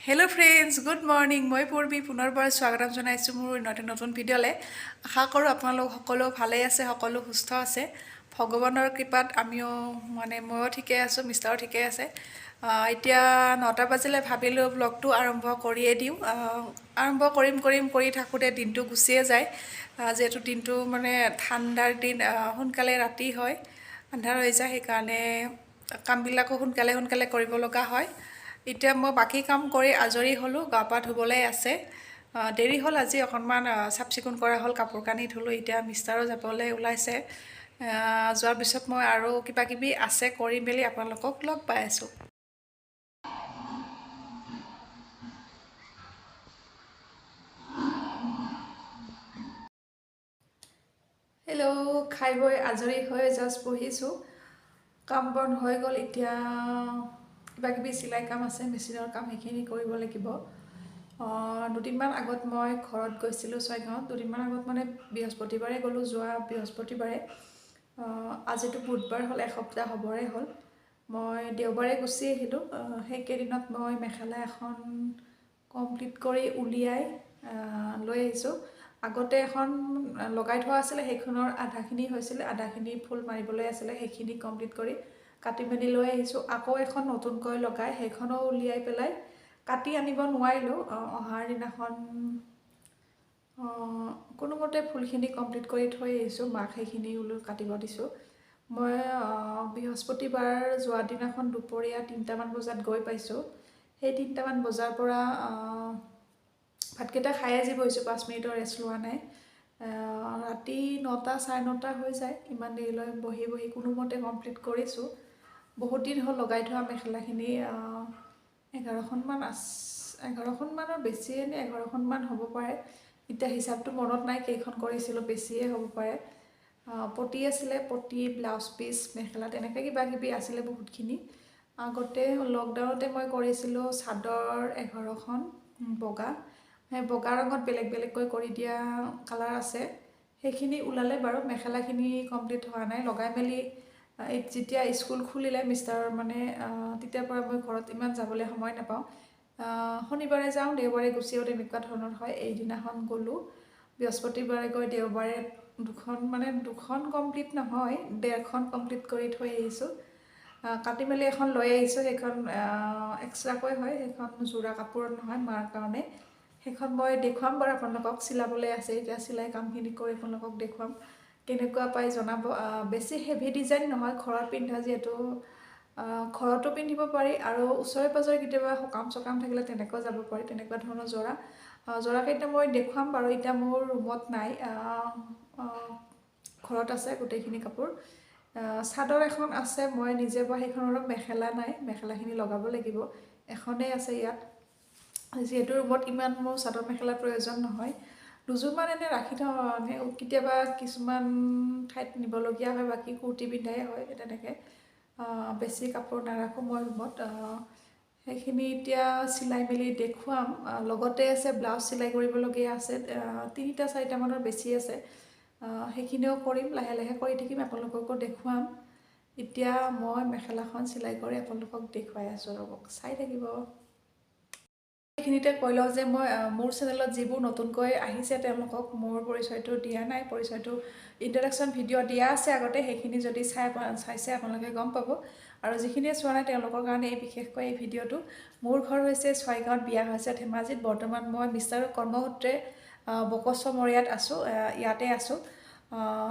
Hello' friends, good morning. মই পূৰ্বী পুনৰবাৰ স্বাগতম জনাইছোঁ মোৰ নতুন নতুন ভিডিঅ'লৈ। আশা কৰোঁ আপোনালোক সকলো ভালেই আছে, সকলো সুস্থ আছে। ভগৱানৰ কৃপাত আমিও, মানে ময়ো ঠিকে আছোঁ, মিষ্টাৰো ঠিকে আছে। এতিয়া 9টা বাজিলে, ভাবিলোঁ ব্লগটো আৰম্ভ কৰিয়ে দিওঁ। আৰম্ভ কৰিম কৰিম কৰি থাকোঁতে দিনটো গুচিয়ে যায়। যিহেতু দিনটো মানে ঠাণ্ডাৰ দিন, সোনকালে ৰাতি হয়, আন্ধাৰ হৈ যায়, সেইকাৰণে কামবিলাকো সোনকালে সোনকালে কৰিব লগা হয়। এতিয়া মই বাকী কাম কৰি আজৰি হ'লোঁ, গা পা ধুবলৈ আছে। দেৰি হ'ল আজি অকণমান, চাফ চিকুণ কৰা হ'ল, কাপোৰ কানি ধুলোঁ। এতিয়া মিষ্টাৰো যাবলৈ ওলাইছে। যোৱাৰ পিছত মই আৰু কিবা কিবি আছে, কৰি মেলি আপোনালোকক লগ পাই আছোঁ। হেল্ল', খাই বৈ আজৰি হৈ জাষ্ট বহিছোঁ। কাম বন হৈ গ'ল। এতিয়া কিবা কিবি চিলাই কাম আছে, মেচিনৰ কাম, সেইখিনি কৰিব লাগিব। দুদিনমান আগত মই ঘৰত গৈছিলোঁ ছয়গাঁৱত। দুদিনমান আগত মানে বৃহস্পতিবাৰে গ'লোঁ, যোৱা বৃহস্পতিবাৰে। আজিতো বুধবাৰ হ'ল, এসপ্তাহ হ'বৰে হ'ল। মই দেওবাৰে গুচি আহিলোঁ। সেইকেইদিনত মই মেখেলা এখন কমপ্লিট কৰি উলিয়াই লৈ আহিছোঁ। আগতে এখন লগাই থোৱা আছিলে, সেইখনৰ আধাখিনি হৈছিলে, আধাখিনি ফুল মাৰিবলৈ আছিলে, সেইখিনি কমপ্লিট কৰি কাটি মেলি লৈ আহিছোঁ। আকৌ এখন নতুনকৈ লগাই সেইখনো উলিয়াই পেলাই কাটি আনিব নোৱাৰিলোঁ। অহাৰ দিনাখন কোনোমতে ফুলখিনি কমপ্লিট কৰি থৈ আহিছোঁ। মাক সেইখিনি কাটিব দিছোঁ। মই বৃহস্পতিবাৰ যোৱা দিনাখন দুপৰীয়া 3টামান বজাত গৈ পাইছোঁ। সেই 3টামান বজাৰ পৰা ভাতকেইটা খাই আজি বহিছোঁ, 5 মিনিটৰ ৰেষ্ট লোৱা নাই। ৰাতি 9টা 9:30 হৈ যায়। ইমান দেৰিলৈ বহি বহি কোনোমতে কমপ্লিট কৰিছোঁ। বহুত দিন হ'ল লগাই থোৱা মেখেলাখিনি, 11খনমান 11খনমানৰ বেছিয়ে নে 11খনমান হ'ব পাৰে। এতিয়া হিচাপটো মনত নাই কেইখন কৰিছিলোঁ, বেছিয়ে হ'ব পাৰে। পতি আছিলে, পতি, ব্লাউজ পিচ, মেখেলা, তেনেকৈ কিবা কিবি আছিলে বহুতখিনি। আগতে লকডাউনতে মই কৰিছিলোঁ চাদৰ 11খন বগা, সেই বগা ৰঙত বেলেগ বেলেগকৈ কৰি দিয়া কালাৰ আছে, সেইখিনি ওলালে বাৰু। মেখেলাখিনি কমপ্লিট হোৱা নাই। লগাই মেলি যেতিয়া স্কুল খুলিলে মিষ্টাৰৰ, মানে তেতিয়াৰ পৰা মই ঘৰত ইমান যাবলৈ সময় নাপাওঁ। শনিবাৰে যাওঁ, দেওবাৰে গুচি আহোঁ, তেনেকুৱা ধৰণৰ হয়। এইদিনাখন গ'লোঁ বৃহস্পতিবাৰে, গৈ দেওবাৰে দুখন, মানে দুখন কমপ্লিট নহয়, 1.5খন কমপ্লিট কৰি থৈ আহিছোঁ। কাটি মেলি এখন লৈ আহিছোঁ, সেইখন এক্সট্ৰাকৈ হয়, সেইখন যোৰা কাপোৰত নহয়, মাৰ কাৰণে। সেইখন মই দেখুৱাম বাৰু আপোনালোকক, চিলাবলৈ আছে। এতিয়া চিলাই কামখিনি কৰি আপোনালোকক দেখুৱাম, কেনেকুৱা পাই জনাব। বেছি হেভি ডিজাইন নহয়, ঘৰত পিন্ধা যিহেতু, ঘৰতো পিন্ধিব পাৰি আৰু ওচৰে পাঁজৰে কেতিয়াবা সকাম চকাম থাকিলে তেনেকুৱা যাব পাৰি, তেনেকুৱা ধৰণৰ যোৰা। যোৰাকেইটা মই দেখুৱাম বাৰু। এতিয়া মোৰ ৰুমত নাই, ঘৰত আছে গোটেইখিনি কাপোৰ। চাদৰ এখন আছে মই নিজে বোৱা, সেইখনৰো মেখেলা নাই, মেখেলাখিনি লগাব লাগিব, এখনেই আছে ইয়াত। যিহেতু ৰুমত ইমান মোৰ চাদৰ মেখেলাৰ প্ৰয়োজন নহয়, দুযোৰমান এনে ৰাখি থওঁ, এনে কেতিয়াবা কিছুমান ঠাইত নিবলগীয়া হয়, বাকী কুৰ্তি পিন্ধাই হয় তেনেকৈ। বেছি কাপোৰ নাৰাখোঁ মই ৰুমত। সেইখিনি এতিয়া চিলাই মেলি দেখুৱাম। লগতে আছে ব্লাউজ চিলাই কৰিবলগীয়া আছে, 3টা 4টামানৰ বেছি আছে, সেইখিনিও কৰিম, লাহে লাহে কৰি থাকিম, আপোনালোককো দেখুৱাম। এতিয়া মই মেখেলাখন চিলাই কৰি আপোনালোকক দেখুৱাই আছোঁ, ৰ'ব চাই থাকিব। এইখিনিতে কৈ লওঁ যে মই মোৰ চেনেলত যিবোৰ নতুনকৈ আহিছে তেওঁলোকক মোৰ পৰিচয়টো দিয়া নাই। পৰিচয়টো ইণ্ট্ৰডাকশ্যন ভিডিঅ' দিয়া আছে আগতে, সেইখিনি যদি চাইছে আপোনালোকে গম পাব। আৰু যিখিনিয়ে চোৱা নাই তেওঁলোকৰ কাৰণে এই বিশেষকৈ এই ভিডিঅ'টো। মোৰ ঘৰ হৈছে ছয়গাঁৱত, বিয়া হৈছে ধেমাজিত। বৰ্তমান মই মিষ্টাৰৰ কৰ্মসূত্ৰে বকো চমৰীয়াত আছোঁ, ইয়াতে আছোঁ।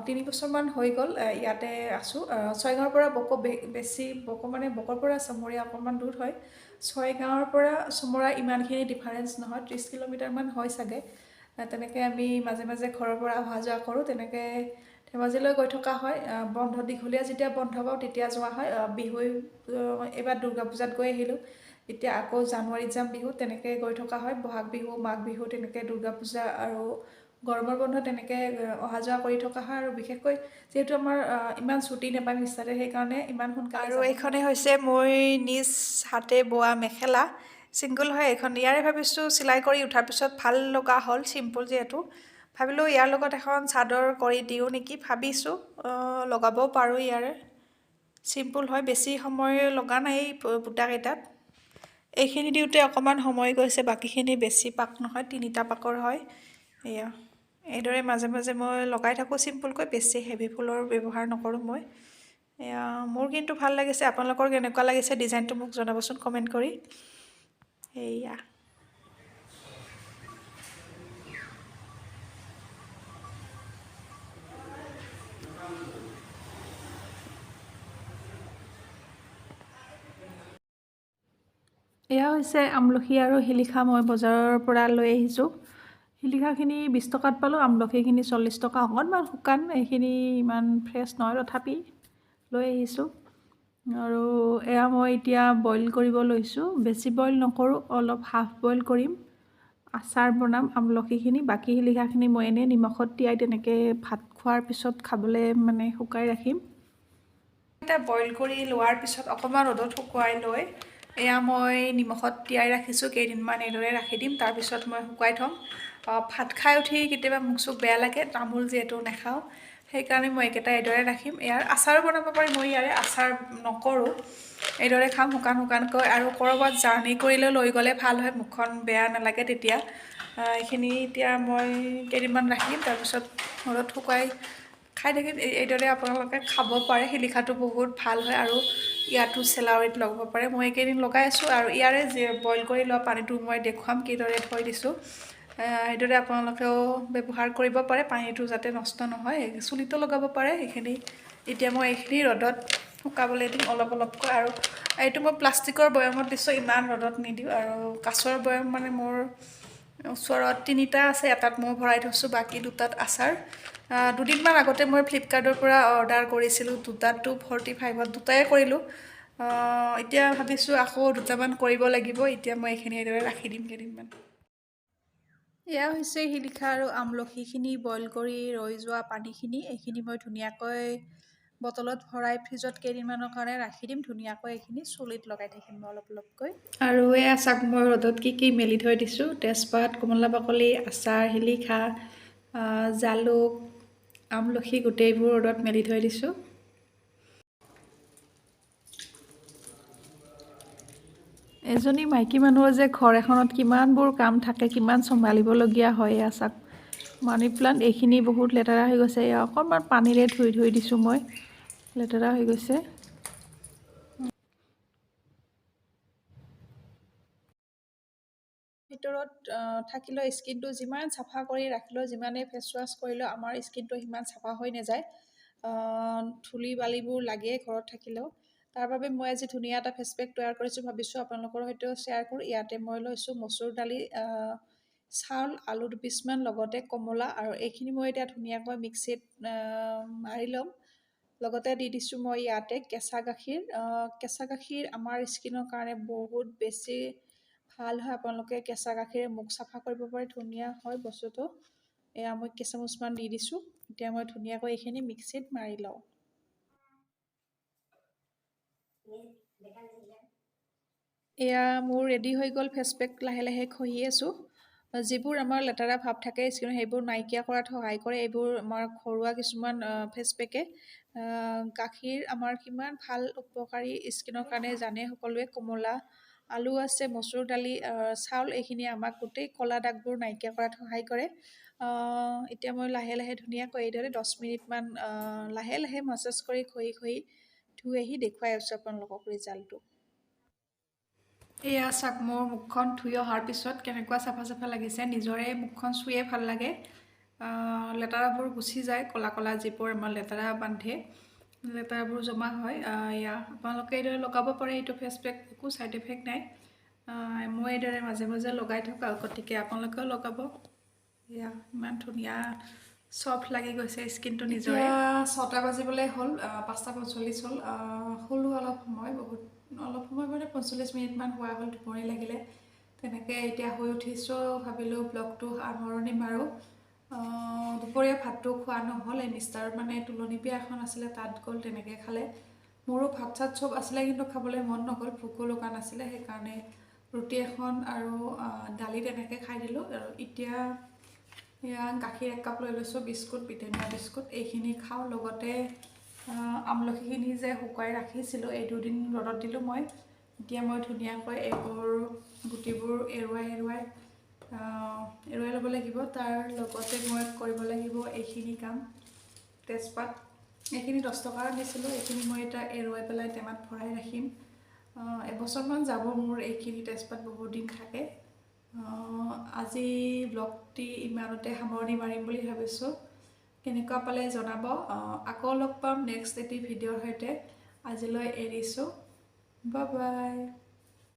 3 বছৰমান হৈ গ'ল, ইয়াতে আছোঁ। ছয়গাঁৱৰ পৰা বকো বেছি, বকো মানে বকোৰ পৰা চমৰীয়া অকণমান দূৰ হয়। ছয়গাঁৱৰ পৰা চমৰা ইমানখিনি ডিফাৰেঞ্চ নহয়, 30 কিলোমিটাৰমান হয় চাগে। তেনেকৈ আমি মাজে মাজে ঘৰৰ পৰা অহা যোৱা কৰোঁ, তেনেকৈ ধেমাজিলৈ গৈ থকা হয়। বন্ধ, দীঘলীয়া যেতিয়া বন্ধ পাওঁ তেতিয়া যোৱা হয়। বিহু, এইবাৰ দুৰ্গা পূজাত গৈ আহিলোঁ, এতিয়া আকৌ জানুৱাৰীত যাম বিহু, তেনেকৈ গৈ থকা হয়। বহাগ বিহু, মাঘ বিহু, তেনেকৈ দুৰ্গা পূজা আৰু গৰমৰ বন্ধ তেনেকৈ অহা যোৱা কৰি থকা হয়। আৰু বিশেষকৈ যিহেতু আমাৰ ইমান ছুটি নাপায় মিষ্টাৰে, সেইকাৰণে ইমান সোনকালে। আৰু এইখনেই হৈছে মই নিজ হাতে বোৱা মেখেলা, ছিংগল হয় এইখন। ইয়াৰে ভাবিছোঁ চিলাই কৰি উঠাৰ পিছত ভাল লগা হ'ল, চিম্পুল যিহেতু, ভাবিলোঁ ইয়াৰ লগত এখন চাদৰ কৰি দিওঁ নেকি, ভাবিছোঁ লগাবও পাৰোঁ। ইয়াৰে চিম্পুল হয়, বেছি সময় লগা নাই এই বুটাকেইটাত। এইখিনি দিওঁতে অকণমান সময় গৈছে, বাকীখিনি বেছি পাক নহয়, 3টা পাকৰ হয়। এয়া এইদৰে মাজে মাজে মই লগাই থাকোঁ চিম্পুলকৈ, বেছি হেভি ফুলৰ ব্যৱহাৰ নকৰোঁ মই। এয়া মোৰ কিন্তু ভাল লাগিছে, আপোনালোকৰ কেনেকুৱা লাগিছে ডিজাইনটো মোক জনাবচোন কমেণ্ট কৰি। এয়া এয়া হৈছে আমলখি আৰু শিলিখা, মই বজাৰৰ পৰা লৈ আহিছোঁ। শিলিখাখিনি 20 টকাত পালোঁ, আমলখিখিনি 40 টকা। অকণমান শুকান, এইখিনি ইমান ফ্ৰেছ নহয়, তথাপি লৈ আহিছোঁ। আৰু এয়া মই এতিয়া বইল কৰিব লৈছোঁ, বেছি বইল নকৰোঁ, অলপ হাফ বইল কৰিম। আচাৰ বনাম আমলখিখিনি, বাকী শিলিখাখিনি মই এনেই নিমখত তিয়াই তেনেকৈ ভাত খোৱাৰ পিছত খাবলৈ মানে শুকাই ৰাখিম। এতিয়া বইল কৰি লোৱাৰ পিছত অকণমান ৰ'দত শুকুৱাই লৈ এয়া মই নিমখত তিয়াই ৰাখিছোঁ, কেইদিনমান এইদৰে ৰাখি দিম। তাৰপিছত মই শুকুৱাই থ'ম। ভাত খাই উঠি কেতিয়াবা মুখ চুখ বেয়া লাগে, তামোল যিহেতু নাখাওঁ, সেইকাৰণে মই এইকেইটা এইদৰে ৰাখিম। ইয়াৰ আচাৰো বনাব পাৰি, মই ইয়াৰে আচাৰ নকৰোঁ, এইদৰে খাম শুকান শুকানকৈ। আৰু ক'ৰবাত জাৰ্ণি কৰিলেও লৈ গ'লে ভাল হয়, মুখখন বেয়া নালাগে তেতিয়া। এইখিনি এতিয়া মই কেইদিনমান ৰাখিম, তাৰপিছত ৰ'দত শুকুৱাই খাই থাকিম। এইদৰে আপোনালোকে খাব পাৰে, শিলিখাটো বহুত ভাল হয়। আৰু ইয়াতো চেলাউৰিত লগাব পাৰে, মই এইকেইদিন লগাই আছোঁ। আৰু ইয়াৰে যে বইল কৰি লোৱা পানীটো মই দেখুৱাম কিদৰে থৈ দিছোঁ। এইদৰে আপোনালোকেও ব্যৱহাৰ কৰিব পাৰে, পানীটো যাতে নষ্ট নহয়। চুলিতো লগাব পাৰে। এইখিনি এতিয়া মই এইখিনি ৰ'দত শুকাবলৈ দিম অলপ অলপকৈ। আৰু এইটো মই প্লাষ্টিকৰ বৈয়ামত দিছোঁ, ইমান ৰ'দত নিদিওঁ। আৰু কাঁচৰ বৈয়াম মানে মোৰ ওচৰত 3টা আছে, এটাত মই ভৰাই থৈছোঁ, বাকী 2টাত আচাৰ। দুদিনমান আগতে মই ফ্লিপকাৰ্টৰ পৰা অৰ্ডাৰ কৰিছিলোঁ দুটা, 245ত দুটাই কৰিলোঁ। এতিয়া ভাবিছোঁ আকৌ 2টামান কৰিব লাগিব। এতিয়া মই এইখিনি এইদৰে ৰাখি দিম কেইদিনমান। এয়া হৈছে শিলিখা আৰু আমলখিখিনি বইল কৰি ৰৈ যোৱা পানীখিনি। এইখিনি মই ধুনীয়াকৈ বটলত ভৰাই ফ্ৰিজত কেইদিনমানৰ কাৰণে ৰাখি দিম। ধুনীয়াকৈ এইখিনি চুলিত লগাই থাকিম মই অলপ অলপকৈ। আৰু এয়া চাওক, মই ৰ'দত কি কি মেলি থৈ দিছোঁ। তেজপাত, কমলা বাকলি, আচাৰ, শিলিখা, জালুক, আমলখি গোটেইবোৰ ৰ'দত মেলি থৈ দিছোঁ। এজনী মাইকী মানুহৰ যে ঘৰ এখনত কিমানবোৰ কাম থাকে, কিমান চম্ভালিবলগীয়া হয়। এয়া চাওক, মানি প্লাণ্ট এইখিনি বহুত লেতেৰা হৈ গৈছে, এয়া অকণমান পানীৰে ধুই ধুই দিছোঁ মই, লেতেৰা হৈ গৈছে। ভিতৰত থাকিলেও স্কিনটো যিমান চাফা কৰি ৰাখিলেও, যিমানেই ফেচ ৱাছ কৰিলেও আমাৰ স্কিনটো সিমান চাফা হৈ নাযায়। ধূলি বালিবোৰ লাগে ঘৰত থাকিলেও। তাৰ বাবে মই আজি ধুনীয়া এটা ফেচ পেক তৈয়াৰ কৰিছোঁ, ভাবিছোঁ আপোনালোকৰ সৈতেও শ্বেয়াৰ কৰোঁ। ইয়াতে মই লৈছোঁ মচুৰ দালি, চাউল, আলু 2 পিচমান, লগতে কমলা। আৰু এইখিনি মই এতিয়া ধুনীয়াকৈ মিক্সিত মাৰি ল'ম। লগতে দি দিছোঁ মই ইয়াতে কেঁচা গাখীৰ। কেঁচা গাখীৰ আমাৰ স্কিনৰ কাৰণে বহুত বেছি ভাল হয়। আপোনালোকে কেঁচা গাখীৰে মুখ চাফা কৰিব পাৰে, ধুনীয়া হয় বস্তুটো। এয়া মই কেইচামুচমান দি দিছোঁ। এতিয়া মই ধুনীয়াকৈ এইখিনি মিক্সিত মাৰি লওঁ। এয়া মোৰ ৰেডি হৈ গ'ল ফেচ পেক। লাহে লাহে ঘঁহি আছোঁ। যিবোৰ আমাৰ লেতেৰা ভাৱ থাকে স্কিনত, সেইবোৰ নাইকিয়া কৰাত সহায় কৰে এইবোৰ আমাৰ ঘৰুৱা কিছুমান ফেচ পেকে। গাখীৰ আমাৰ কিমান ভাল উপকাৰী স্কিনৰ কাৰণে জানে সকলোৱে। কমলা, আলু আছে, মচুৰ দালি, চাউল, এইখিনি আমাক গোটেই ক'লা দাগবোৰ নাইকিয়া কৰাত সহায় কৰে। এতিয়া মই লাহে লাহে ধুনীয়াকৈ এইদৰে 10 মিনিটমান লাহে লাহে মাছাজ কৰি ঘঁহি ঘঁহি ধুই আহি দেখুৱাই আছোঁ আপোনালোকক ৰিজাল্টটো। এয়া চাওক, মোৰ মুখখন ধুই অহাৰ পিছত কেনেকুৱা চাফা চাফা লাগিছে। নিজৰে মুখখন চুয়ে ভাল লাগে। লেতেৰাবোৰ গুচি যায়, ক'লা ক'লা যিবোৰ আমাৰ লেতেৰা বান্ধে, লেতেৰাবোৰ জমা হয়। এয়া আপোনালোকে এইদৰে লগাব পাৰে এইটো ফেচ পেক, একো ছাইড এফেক্ট নাই। মই এইদৰে মাজে মাজে লগাই থাকোঁ, গতিকে আপোনালোকেও লগাব। এয়া ইমান ধুনীয়া চফ্ট লাগি গৈছে স্কিনটো নিজৰে। 6টা বাজিবলৈ হ'ল, 5টা 45 হ'ল। শুলোঁ অলপ সময়, বহুত অলপ সময় মানে 45 মিনিটমান শোৱা হ'ল, টোপনি লাগিলে তেনেকৈ। এতিয়া শুই উঠিছোঁ, ভাবিলোঁ ব্লগটো সামৰণি মাৰোঁ। দুপৰীয়া ভাতটো খোৱা নহ'ল। এই মিষ্টাৰ মানে তোলনি বিয়া এখন আছিলে, তাত গ'ল, তেনেকৈ খালে। মোৰো ভাত চাত চব আছিলে, কিন্তু খাবলৈ মন নগ'ল, ভোকো লগা নাছিলে। সেইকাৰণে ৰুটি এখন আৰু দালি তেনেকৈ খাই দিলোঁ। আৰু এতিয়া এয়া গাখীৰ একাপ লৈ লৈছোঁ, বিস্কুট, ব্ৰিটানিয়া বিস্কুট, এইখিনি খাওঁ। লগতে আমলখিখিনি যে শুকুৱাই ৰাখিছিলোঁ, এই দুদিন ৰ'দত দিলোঁ মই। এতিয়া মই ধুনীয়াকৈ এইবোৰ গুটিবোৰ এৰুৱাই এৰুৱাই এৰুৱাই ল'ব লাগিব। তাৰ লগতে মই কৰিব লাগিব এইখিনি কাম। তেজপাত এইখিনি 10 টকাৰ আনিছিলোঁ, এইখিনি মই এতিয়া এৰুৱাই পেলাই টেমাত ভৰাই ৰাখিম। এবছৰমান যাব মোৰ এইখিনি তেজপাত, বহুত দিন থাকে। আজি ব্লগটি ইমানতে সামৰণি মাৰিম বুলি ভাবিছোঁ। কেনেকুৱা পালে জনাব। আকৌ লগ পাম নেক্সট এটি ভিডিঅ'ৰ সৈতে। আজিলৈ এৰিছোঁ, বাই বাই।